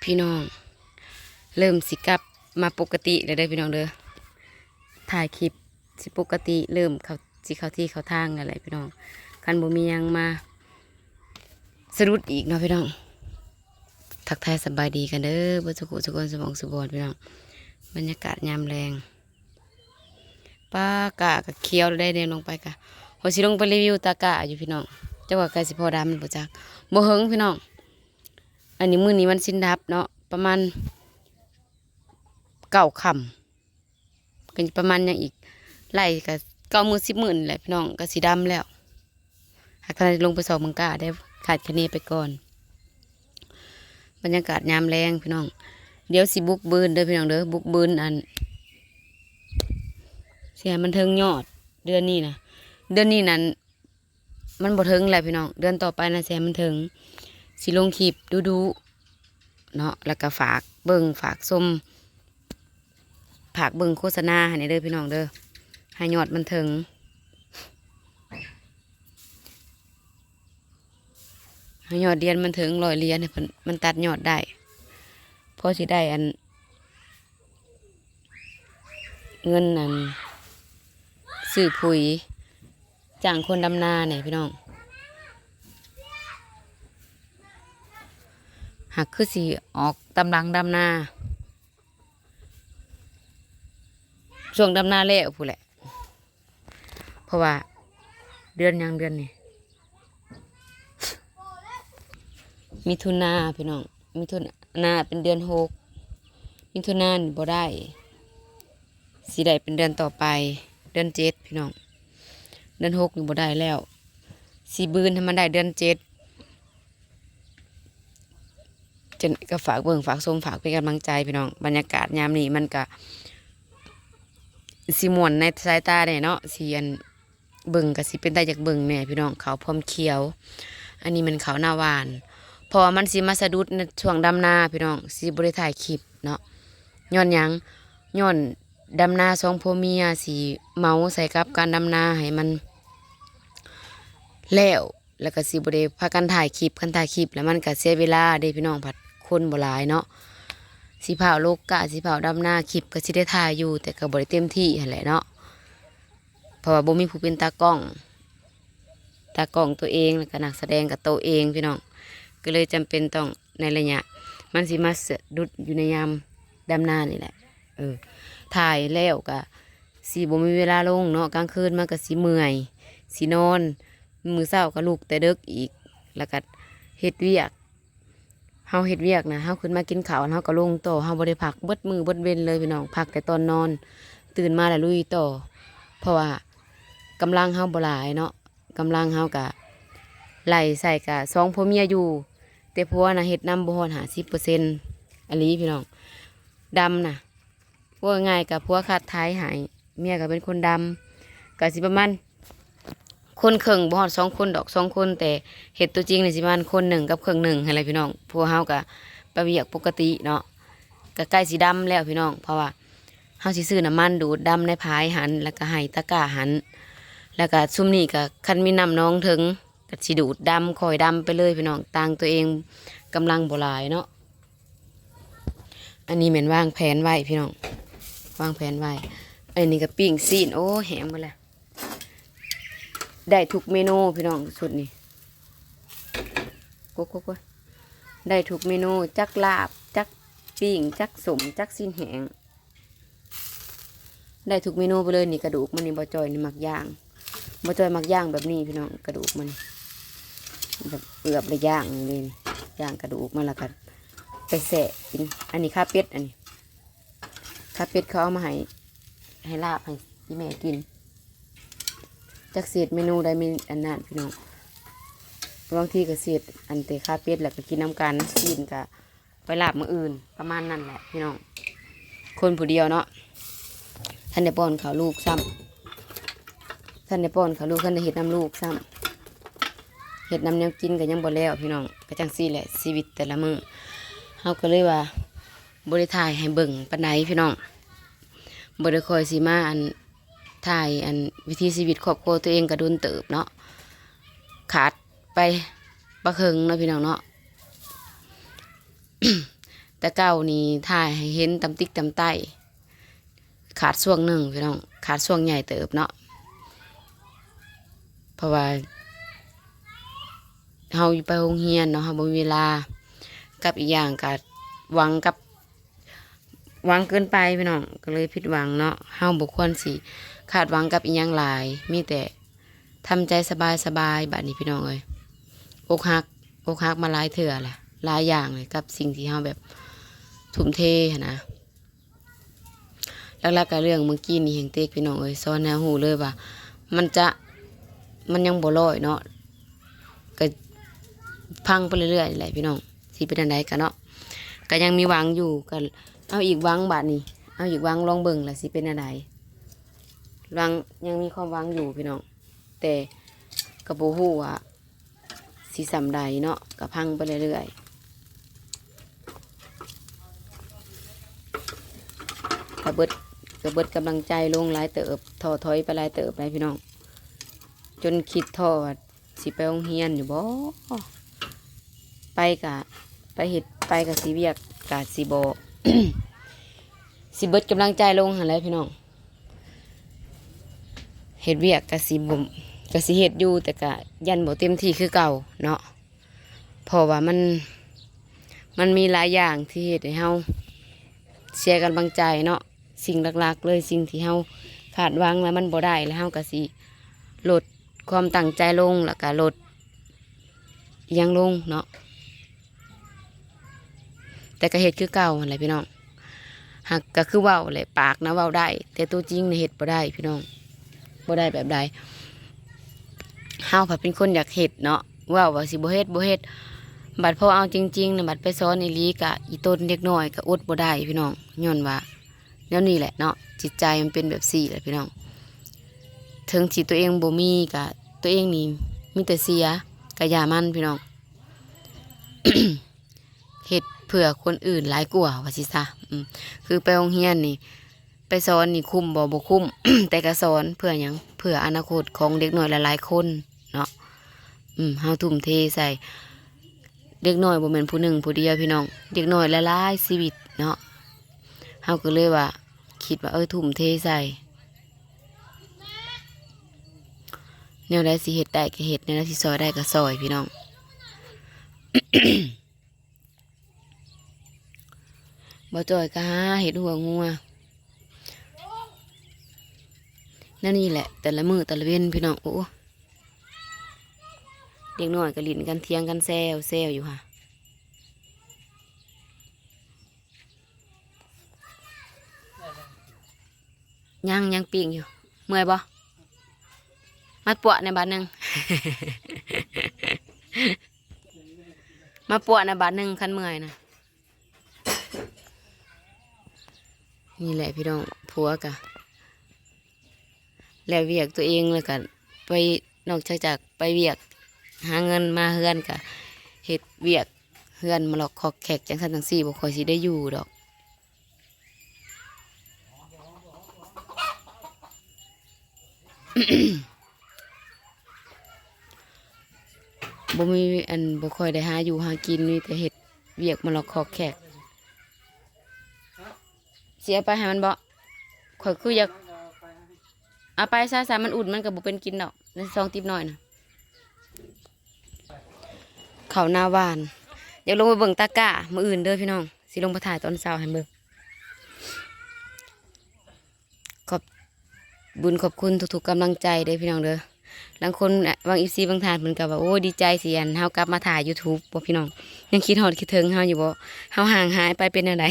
ພີ່ນ້ອງ ເລີ່ມຊິກັບມາປົກກະຕິແລ້ວເດີພີ່ນ້ອງເດີ. ຖ່າຍຄລິບຊິປົກກະຕິ ເລີ່ມເຂົ້າ ຊິເຂົ້າທີ່ເຂົ້າທາງແລ້ວແຫຼະພີ່ນ້ອງ ຄັນບໍ່ມີຫຍັງມາສະດຸດອີກເນາະພີ່ນ້ອງ. ທັກທາຍສະບາຍດີກັນເດີ ເບິດສຸຂູສຸຄົນ ສຸໝ່ອງສຸບ່ອນພີ່ນ້ອງ. ບັນຍາກາດຍາມແລງ ປາກ້າກະຂຽວແລ້ວເດ້ ແນມລົງໄປກະ ຂ້ອຍຊິລົງໄປຣີວິວຕາກ້າຢູ່ພີ່ນ້ອງ ຈັກວ່າໃກ້ຊິພໍດຳແລ້ວບໍ່ຈັກ. ບໍ່ເຫິງພີ່ນ້ອງ ອັນນີ້ມື້ນີ້ວັນສິນດັບເນາະ ປະມານເກົ້າຄ່ຳ ກໍປະມານຫຍັງອີກ ໄລ່ກໍເກົ້າມື້ສິບມື້ນີ້ແຫຼະພີ່ນ້ອງ ກໍຊິດຳແລ້ວ. ຫາກທ່ານໄດ້ລົງໄປຊອກເບິ່ງກ້າໄດ້ ຄາດຄະເນໄປກ່ອນ. ບັນຍາກາດຍາມແລງພີ່ນ້ອງ ດຽວຊິບຸກບືນເດີພີ່ນ້ອງເດີ ບຸກບືນອັນ ຊິໃຫ້ມັນເຖິງຍອດເດືອນນີ້ນະ ເດືອນນີ້ນັ້ນມັນບໍ່ເຖິງແຫຼະພີ່ນ້ອງ ເດືອນຕໍ່ໄປນະຊິໃຫ້ມັນເຖິງ. ຊິລົງຄລິບດຸໆເນາະ ແລ້ວກໍຝາກເບິ່ງຝາກຊົມ ຝາກເບິ່ງໂຄສະນາໃຫ້ແດ່ເດີພີ່ນ້ອງເດີ ໃຫ້ຍອດມັນເຖິງ ໃຫ້ຍອດຫຼຽນມັນເຖິງຮ້ອຍຫຼຽນ ໃຫ້ເພິ່ນ ມັນຕັດຍອດໄດ້ ພໍຊິໄດ້ອັນ ເງິນອັນ ຊື້ປຸຍ ຈ້າງຄົນດຳນາແດ່ພີ່ນ້ອງ. ຫາກຄືຊິອອກຕາມຫຼັງດຳນາ ຊ່ວງດຳນາແລ້ວພຸ້ນແຫຼະ ເພາະວ່າເດືອນຫຍັງ ເດືອນນີ້ ມິຖຸນາພີ່ນ້ອງ ມິຖຸນາເປັນເດືອນຫົກ ມິຖຸນານີ້ບໍ່ໄດ້ ຊິໄດ້ເປັນເດືອນຕໍ່ໄປ ເດືອນເຈັດພີ່ນ້ອງ ເດືອນຫົກນີ້ບໍ່ໄດ້ແລ້ວ ຊິບືນໃຫ້ມັນໄດ້ເດືອນເຈັດ. ຈັ່ງໃດກໍຝາກເບິ່ງຝາກຊົມ ຝາກເປັນກຳລັງໃຈພີ່ນ້ອງ. ບັນຍາກາດຍາມນີ້ມັນກະຊິມ່ວນໃນສາຍຕາແດ່ເນາະ ຊິອັນ ເບິ່ງກໍຊິເປັນຕາຢາກເບິ່ງແດ່ພີ່ນ້ອງ ເຂົ້າພ້ອມຂຽວ. ອັນນີ້ແມ່ນເຂົ້ານາຫວານ ເພາະວ່າມັນຊິມາສະດຸດໃນຊ່ວງດຳນາພີ່ນ້ອງ ຊິບໍ່ໄດ້ຖ່າຍຄລິບເນາະ. ຍ້ອນຫຍັງ? ຍ້ອນດຳນາສອງຜົວເມຍ ຊິເໝົາໃສ່ກັບການດຳນາໃຫ້ມັນແລ້ວ ແລ້ວກໍຊິບໍ່ໄດ້ພາກັນຖ່າຍຄລິບ ຄັນຖ່າຍຄລິບແລ້ວມັນກໍເສຍເວລາເດ້ພີ່ນ້ອງ ພັດຄົນບໍ່ຫຼາຍເນາະ ຊິຟ້າວລົກກ້າ ຊິຟ້າວດຳນາ ຄລິບກໍຊິໄດ້ຖ່າຍຢູ່ ແຕ່ກໍບໍ່ໄດ້ເຕັມທີ່ຫັ້ນແຫຼະເນາະ ເພາະວ່າບໍ່ມີຜູ້ເປັນຕາກ້ອງ ຕາກ້ອງໂຕເອງ ແລ້ວກໍນັກສະແດງກໍໂຕເອງພີ່ນ້ອງ ກໍເລີຍຈຳເປັນຕ້ອງ ໃນໄລຍະມັນຊິມາສະດຸດຢູ່ໃນຍາມດຳນານີ້ແຫຼະ. ເອີ ຖ່າຍແລ້ວກະຊິບໍ່ມີເວລາລົງເນາະ ກາງຄືນມາກະຊິເມື່ອຍ ຊິນອນ ມື້ເຊົ້າກະລຸກແຕ່ເດິກອີກ ແລ້ວກະເຮັດວຽກ ເຮົາເຮັດວຽກນະ ເຮົາຂຶ້ນມາກິນເຂົ້າ ເຮົາກະລົງຕໍ່ ເຮົາບໍ່ໄດ້ພັກເບິດມື້ເບິດເວັນເລີຍພີ່ນ້ອງ ພັກແຕ່ຕອນນອນ ຕື່ນມາແລ້ວລຸຍຕໍ່ ເພາະວ່າກຳລັງເຮົາບໍ່ຫຼາຍເນາະ. ກຳລັງເຮົາກະໄລ່ໃສ່ກະສອງຜົວເມຍຢູ່ ແຕ່ຜົວນະເຮັດນຳບໍ່ຮອດຫ້າສິບເປີເຊັນ ອີ່ຫຼີພີ່ນ້ອງ ດຳນະ ເວົ້າງ່າຍໆກະຜົວຂັດໄຖໃຫ້ ເມຍກະເປັນຄົນດຳ ກະຊິປະມານຄົນເຄິ່ງ ບໍ່ຮອດສອງຄົນດອກ ສອງຄົນ ແຕ່ເຮັດຕົວຈິງນີ້ຊິປະມານຄົນໜຶ່ງກັບເຄິ່ງໜຶ່ງຫັ້ນແຫຼະພີ່ນ້ອງ. ຜົວເຮົາກະໄປວຽກປົກກະຕິເນາະ ກະໃກ້ຊິດຳແລ້ວພີ່ນ້ອງ ເພາະວ່າ ເຮົາຊິຊື້ນ້ຳມັນດູດດຳໃນຝາຍຫັ້ນ ແລ້ວກະໃຫ້ຕະກ້າຫັ້ນ ແລ້ວກະຊຸມນີ້ກະຄັນມີນ້ຳໜອງເຖິງ ກະຊິດູດດຳ ຄ່ອຍດຳໄປເລີຍພີ່ນ້ອງ ຕ່າງໂຕເອງກຳລັງບໍ່ຫຼາຍເນາະ. ອັນນີ້ແມ່ນວາງແຜນໄວ້ພີ່ນ້ອງ ວາງແຜນໄວ້. ອັນນີ້ກະປີ້ງຊີ້ນ ໂອ້ ແຫ້ງເບິດແລ້ວ. ໄດ້ທຸກເມນູພີ່ນ້ອງ ຊຸດນີ້ ໂກະໆໆ ໄດ້ທຸກເມນູ ຈັກລາບ ຈັກປີ້ງ ຈັກສົ້ມ ຈັກຊີ້ນແຫ້ງ ໄດ້ທຸກເມນູໄປເລີຍ. ນີ້ກະດູກມັນນີ້ ບໍ່ຈ່ອຍນີ້ມັກຍ່າງ ບໍ່ຈ່ອຍມັກຍ່າງແບບນີ້ພີ່ນ້ອງ ກະດູກມັນນີ້ ແບບເອືອບແລ້ວຍ່າງນີ້ເດ້ ຍ່າງກະດູກມັນ ແລ້ວກະໄປແຊະກິນ. ອັນນີ້ຂາເປັດ ອັນນີ້ຂາເປັດເຂົາເອົາມາໃຫ້ ໃຫ້ລາບໃຫ້ອີ່ແມ່ກິນ. ຈັກຊິເຮັດເມນູໃດ ມີອັນນັ້ນພີ່ນ້ອງ ບາງທີກະຊິເຮັດອັນແຕ່ຂາເປັດ ແລ້ວກະກິນນຳກັນ ຊີ້ນກະ ໄວ້ລາບມື້ອື່ນ ປະມານນັ້ນແຫຼະພີ່ນ້ອງ. ຄົນຜູ້ດຽວເນາະ ທັນໄດ້ປ້ອນເຂົ້າລູກຊ້ຳ ທັນໄດ້ປ້ອນເຂົ້າລູກ ທັນໄດ້ເຮັດນຳລູກຊ້ຳ ເຮັດນຳແນວກິນກະຍັງບໍ່ແລ້ວພີ່ນ້ອງ. ກະຈັ່ງຊີ້ແຫຼະ ຊີວິດແຕ່ລະມື້ ເຮົາກະເລີຍວ່າບໍ່ໄດ້ຖ່າຍໃຫ້ເບິ່ງປານໃດພີ່ນ້ອງ ບໍ່ໄດ້ຄ່ອຍຊິມາອັນ ຖ່າຍອັນວິຖີຊີວິດຄອບຄົວໂຕເອງກະດົນເຕີບເນາະ ຂາດໄປປາເຄິ່ງເນາະພີ່ນ້ອງເນາະ. ແຕ່ເກົ່ານີ້ຖ່າຍໃຫ້ເຫັນຕຳຕິກຕຳໄຕ້ ຂາດຊ່ວງໜຶ່ງພີ່ນ້ອງ ຂາດຊ່ວງໃຫຍ່ເຕີບເນາະ ເພາະວ່າເຮົາຢູ່ໄປໂຮງຮຽນເນາະ ເຮົາບໍ່ມີເວລາ ກັບອີກຢ່າງກະຫວັງກັບ ຫວັງເກີນໄປພີ່ນ້ອງ ກໍເລີຍຜິດຫວັງເນາະ ເຮົາບໍ່ຄວນຊິຄາດຫວັງກັບອີ່ຫຍັງຫຼາຍ ມີແຕ່ທຳໃຈສະບາຍໆ ບາດນີ້ພີ່ນ້ອງເອີຍ ອົກຫັກ ອົກຫັກມາຫຼາຍເທື່ອແຫຼະ ຫຼາຍຢ່າງເລີຍ ກັບສິ່ງທີ່ເຮົາແບບທຸ່ມເທຫັ້ນນະ ຫຼັກໆ ກໍເລື່ອງເມື່ອກີ້ນີ້ແຮ່ງເຕັກພີ່ນ້ອງເອີຍ ສອນໃຫ້ເຮົາຮູ້ເລີຍວ່າ ມັນຈະ ມັນຍັງບໍ່ຮ້ອຍເນາະ ກໍພັງໄປເລື້ອຍໆ ແຫຼະພີ່ນ້ອງ ຊິເປັນອັນໃດກໍເນາະ ກໍຍັງມີຫວັງຢູ່ ກໍເອົາອີກຫວັງບາດນີ້ ເອົາອີກຫວັງລອງເບິ່ງວ່າຊິເປັນອັນໃດ ຫວັງ ຍັງມີຄວາມຫວັງຢູ່ພີ່ນ້ອງ ແຕ່ກໍບໍ່ຮູ້ວ່າຊິສ່ຳໃດເນາະ ກໍພັງໄປເລື້ອຍໆ ກໍເບິດ ກໍເບິດກຳລັງໃຈລົງຫຼາຍເຕີບ ທໍ້ຖອຍໄປຫຼາຍເຕີບໄດ໋ພີ່ນ້ອງ ຈົນຄິດທໍ້ວ່າ ຊິໄປໂຮງຮຽນຢູ່ບໍ່? ໄປກະໄປເຮັດ ໄປກະຊິວຽກກະຊິບໍ່ ຊິເບິດກຳລັງໃຈລົງຫັ້ນແຫຼະພີ່ນ້ອງ ເຮັດວຽກກະຊິບໍ່ ກະຊິເຮັດຢູ່ ແຕ່ກະຢ້ານບໍ່ເຕັມທີ່ຄືເກົ່າເນາະ ເພາະວ່າມັນ ມັນມີຫຼາຍຢ່າງທີ່ເຮັດໃຫ້ເຮົາເສຍກຳລັງໃຈເນາະ. ສິ່ງຫຼັກໆເລີຍ ສິ່ງທີ່ເຮົາຄາດຫວັງແລ້ວມັນບໍ່ໄດ້ ແລ້ວເຮົາກໍຊິລົດຄວາມຕັ້ງໃຈລົງ ແລ້ວກໍລົດອີ່ຫຍັງລົງເນາະ ແຕ່ກໍເຮັດຄືເກົ່າຫັ້ນແຫຼະພີ່ນ້ອງ. ຫາກກໍຄືເວົ້າແຫຼະ ປາກນະເວົ້າໄດ້ ແຕ່ຕົວຈິງນະເຮັດບໍ່ໄດ້ພີ່ນ້ອງ ບໍ່ໄດ້ແບບໃດ. ເຮົາພັດເປັນຄົນຢາກເຮັດເນາະ ເວົ້າວ່າຊິບໍ່ເຮັດ ບໍ່ເຮັດ ບັດພໍເອົາຈິງໆນະ ບັດໄປສອນອີ່ຫຼີ ກະອີ່ຕົນເດັກນ້ອຍກະອົດບໍ່ໄດ້ພີ່ນ້ອງ ຍ້ອນວ່າແນວນີ້ແຫຼະເນາະ ຈິດໃຈມັນເປັນແບບຊີ້ແຫຼະພີ່ນ້ອງ. ເຖິງທີ່ຕົວເອງບໍ່ມີ ກະຕົວເອງນີ້ມີແຕ່ເສຍ ກະຢ່າມັນພີ່ນ້ອງ. ເຮັດເພື່ອຄົນອື່ນຫຼາຍກວ່າວ່າຊີ້ຊະ ອືມ ຄືໄປໂຮງຮຽນນີ້ ໄປສອນນີ້ຄຸ້ມບໍ່? ບໍ່ຄຸ້ມ ແຕ່ກໍສອນເພື່ອຫຍັງ? ເພື່ອອະນາຄົດຂອງເດັກນ້ອຍຫຼາຍໆຄົນເນາະ ອືມ ເຮົາທຸ່ມເທໃສ່ເດັກນ້ອຍ ບໍ່ແມ່ນຜູ້ໜຶ່ງຜູ້ດຽວພີ່ນ້ອງ ເດັກນ້ອຍຫຼາຍໆຊີວິດເນາະ. ເຮົາກໍເລີຍວ່າ ຄິດວ່າ ເອີ ທຸ່ມເທໃສ່ ແນວໃດຊິເຮັດໄດ້ກໍເຮັດ ແນວໃດຊິຊ່ອຍໄດ້ກໍຊ່ອຍພີ່ນ້ອງ. ບໍ່ຈ່ອຍກໍຫາເຮັດຫົວງົວ ແນວນີ້ແຫຼະ ແຕ່ລະມື້ແຕ່ລະເວັນພີ່ນ້ອງ. ໂອ້ ເດັກນ້ອຍກໍຫຼິ້ນກັນ ຖຽງກັນແຊວໆຢູ່ຫາ. ຍັງ ຍັງປີ້ງຢູ່ ເມື່ອຍບໍ່? ມາປົວະແດ່ບາດໜຶ່ງ ມາປົວະແດ່ບາດໜຶ່ງ ຄັນເມື່ອຍນະ. ນີ້ແຫຼະພີ່ນ້ອງ ຜົວກະແລ້ວວຽກຕົວເອງ ແລ້ວກະໄປ ນອກຈາກຈາກໄປວຽກ ຫາເງິນມາເຮືອນກະເຮັດວຽກເຮືອນມາລັອກຄອກແຄກ ຈັ່ງຊັ້ນຈັ່ງຊີ້ ບໍ່ຄ່ອຍຊິໄດ້ຢູ່ດອກ. ບໍ່ມີອັນ ບໍ່ຄ່ອຍໄດ້ຫາຢູ່ຫາກິນ ມີແຕ່ເຮັດວຽກມາລັອກຄອກແຄກ. ຊິເອົາໄປໃຫ້ມັນບໍ່? ຂ້ອຍຄືຢາກເອົາໄປຊະ ຊະ ມັນອຸ່ນ ມັນກໍບໍ່ເປັນກິນດອກ ໃນຊອງຕິບນ້ອຍນະ. ເຂົ້ານາຫວານ ຢາກລົງໄປເບິ່ງຕາກ້າມື້ອື່ນເດີພີ່ນ້ອງ ຊິລົງໄປຖ່າຍຕອນເຊົ້າໃຫ້ເບິ່ງ. ຂອບບຸນຂອບຄຸນທຸກໆກຳລັງໃຈເດີພີ່ນ້ອງເດີ. ລາງຄົນ ບາງເອັຟຊີບາງທ່ານເພິ່ນກໍວ່າ ໂອ້ ດີໃຈຊິອັນ ເຮົາກັບມາຖ່າຍຢູທູບບໍ່ພີ່ນ້ອງ ຍັງຄິດຮອດຄິດເຖິງເຮົາຢູ່ບໍ່? ເຮົາຫ່າງຫາຍໄປເປັນແນວໃດ?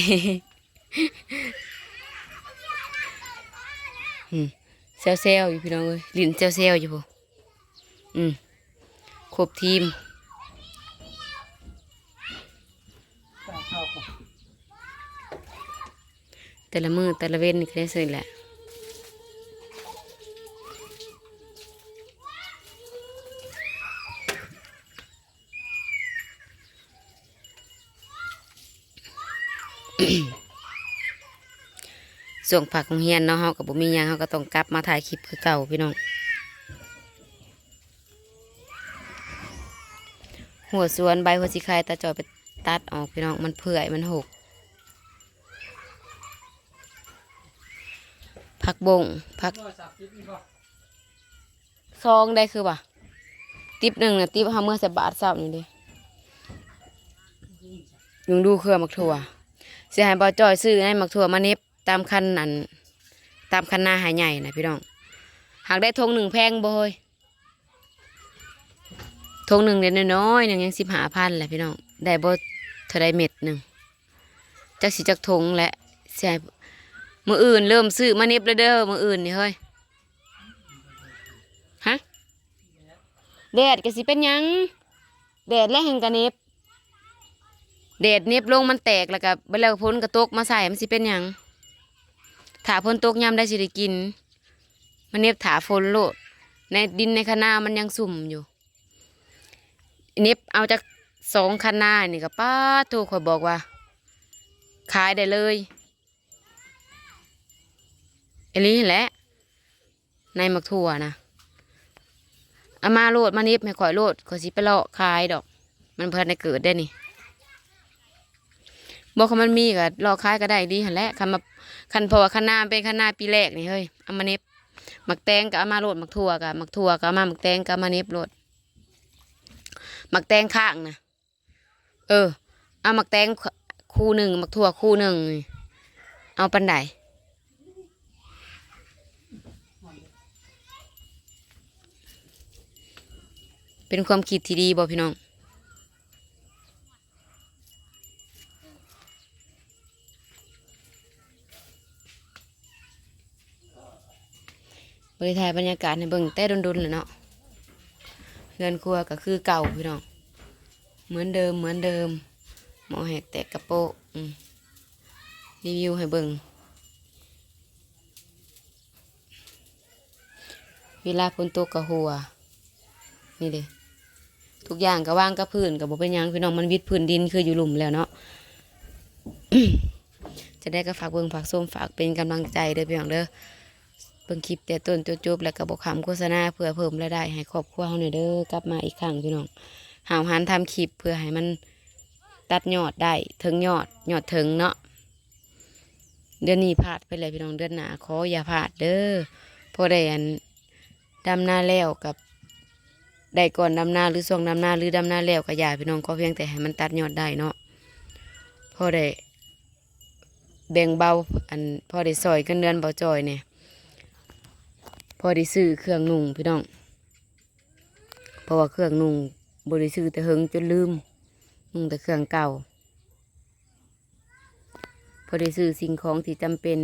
ອືມ ແຊວໆຢູ່ພີ່ນ້ອງເອີຍ ຫຼິ້ນແຊວໆຢູ່ພຸ້ນ. ອືມ ຄົບທີມ ແຕ່ລະມື້ແຕ່ລະເວັນນີ້ກໍໄດ້ເຊິ່ງແຫຼະ. ຊ່ວງພັກໂຮງຮຽນເນາະ ເຮົາກໍບໍ່ມີຫຍັງ ເຮົາກໍຕ້ອງກັບມາຖ່າຍຄລິບຄືເກົ່າພີ່ນ້ອງ. ຫົວສວນໃບຫົວສີໄຄ ຕາຈ່ອຍໄປຕັດອອກພີ່ນ້ອງ ມັນເປື່ອຍ ມັນຫົກ. ຜັກບົ້ງ ຜັກ ສອງໄດ້ຄືວ່າ ຕິບໜຶ່ງນະ ຕິບເຮົາເມືອໃສ່ບາດເຊົ້ານີ້ເດ້. ຍັງດູເຄືອໝາກຖົ່ວ ຊິໃຫ້ບ່າວຈ້ອຍຊື້ໃນໝາກຖົ່ວມາເໜັບຕາມຄັນອັນ ຕາມຄັນນາໃຫ້ໃຫຍ່ນະພີ່ນ້ອງ. ຫາກໄດ້ຖົງໜຶ່ງແພງບໍ່ເຮີ້ຍ? ຖົງໜຶ່ງເດ້ນ້ອຍໆ ໜຶ່ງຍັງສິບຫ້າພັນແຫຼະພີ່ນ້ອງ. ໄດ້ບໍ່ເທົ່າໃດເມັດໜຶ່ງ ຈັກຊິຈັກຖົງແຫຼະ. ຊິໃຫ້ ມື້ອື່ນເລີ່ມຊື້ມາເໜັບແລ້ວເດີ ມື້ອື່ນນີ້ເຮີ້ຍ. ຮະ? ແດດກໍຊິເປັນຫຍັງ? ແດດແຫຼະແຮ່ງກະເໜັບ. ແດດເໜັບລົງມັນແຕກ ແລ້ວກໍ ແລ້ວຝົນກໍຕົກມາໃສ່ ມັນຊິເປັນຫຍັງ? ຖ້າຝົນຕົກຍາມໃດຊິໄດ້ກິນ? ມາເໜັບຖ້າຝົນໂລດ. ໃນດິນໃນຄະນາມັນຍັງຊຸ່ມຢູ່. ເໜັບເອົາຈັກສອງຄັນນານີ້ກໍ ປາດໂທ້ ຂ້ອຍບອກວ່າຂາຍໄດ້ເລີຍ. ອີ່ຫຼີຫັ້ນແຫຼະ ໃນໝາກຖົ່ວນະ. ເອົາມາໂລດ ມາເໜັບໃຫ້ຂ້ອຍໂລດ ຂ້ອຍຊິໄປເລາະຂາຍດອກ. ມັນບໍ່ທັນໄດ້ເກີດເດ້ນີ້. ບໍ່ ຄັນມັນມີກໍເລາະຂາຍກໍໄດ້ດີຫັ້ນແຫຼະ. ຄັນມາ ຄັນ ເພາະວ່າຄັນນາມັນເປັນຄັນນາປີແລກນີ້ເຮີ້ຍ ເອົາມາເໜັບ. ໝາກແຕງກໍເອົາມາໂລດ ໝາກຖົ່ວກໍ ໝາກຖົ່ວກໍເອົາມາ ໝາກແຕງກໍເອົາມາເໜັບໂລດ. ໝາກແຕງຄ້າງນະ ເອີ ເອົາໝາກແຕງຄູ່ໜຶ່ງ ໝາກຖົ່ວຄູ່ໜຶ່ງນີ້ ເອົາປານໃດ? ເປັນຄວາມຄິດທີ່ດີບໍ່ພີ່ນ້ອງ? ບໍ່ໄດ້ຖ່າຍບັນຍາກາດໃຫ້ເບິ່ງແຕ່ດົນໆແລ້ວເນາະ. ເຮືອນຄົວກໍຄືເກົ່າພີ່ນ້ອງ ເໝືອນເດີມ ເໝືອນເດີມ. ໝໍ້ແຫກແຕກກະໂປະ ອືມ ຣີວິວໃຫ້ເບິ່ງ. ເວລາຝົນຕົກກໍຮົ່ວ ນີ້ເດ້ ທຸກຢ່າງກໍວາງກັບພື້ນ ກໍບໍ່ເປັນຫຍັງພີ່ນ້ອງ ມັນວິດພື້ນດິນຄືຢູ່ລຸ່ມແລ້ວເນາະ. ຈັ່ງໃດກໍຝາກເບິ່ງຝາກຊົມ ຝາກເປັນກຳລັງໃຈເດີພີ່ນ້ອງເດີ. ເບິ່ງຄລິບແຕ່ຕົ້ນຈົນຈົບ ແລ້ວກໍບໍ່ຂ້າມໂຄສະນາ ເພື່ອເພີ່ມລາຍໄດ້ໃຫ້ຄອບຄົວເຮົາແໜ່ເດີ. ກັບມາອີກຄັ້ງພີ່ນ້ອງ ຫ້າວຫັນທຳຄລິບ ເພື່ອໃຫ້ມັນຕັດຍອດໄດ້ເຖິງຍອດ ຍອດເຖິງເນາະ. ເດືອນນີ້ພາດໄປແລ້ວພີ່ນ້ອງ ເດືອນໜ້າຂໍຢ່າພາດເດີ. ພໍໄດ້ອັນ ດຳນາແລ້ວກັບ ໄດ້ກ່ອນດຳນາ ຫຼືຊ່ວງດຳນາ ຫຼືດຳນາແລ້ວກໍຢ່າພີ່ນ້ອງ ຂໍພຽງແຕ່ໃຫ້ມັນຕັດຍອດໄດ້ເນາະ. ພໍໄດ້ແບ່ງເບົາ ອັນ ພໍໄດ້ຊ່ອຍເງິນເດືອນບ່າວຈ້ອຍແດ່ ພໍໄດ້ຊື້ເຄື່ອງນຸ່ງພີ່ນ້ອງ. ເພາະວ່າເຄື່ອງນຸ່ງບໍ່ໄດ້ຊື້ແຕ່ເຫິງຈົນລືມ ນຸ່ງແຕ່ເຄື່ອງເກົ່າ. ພໍໄດ້ຊື້ສິ່ງຂອງທີ່ຈຳເປັນ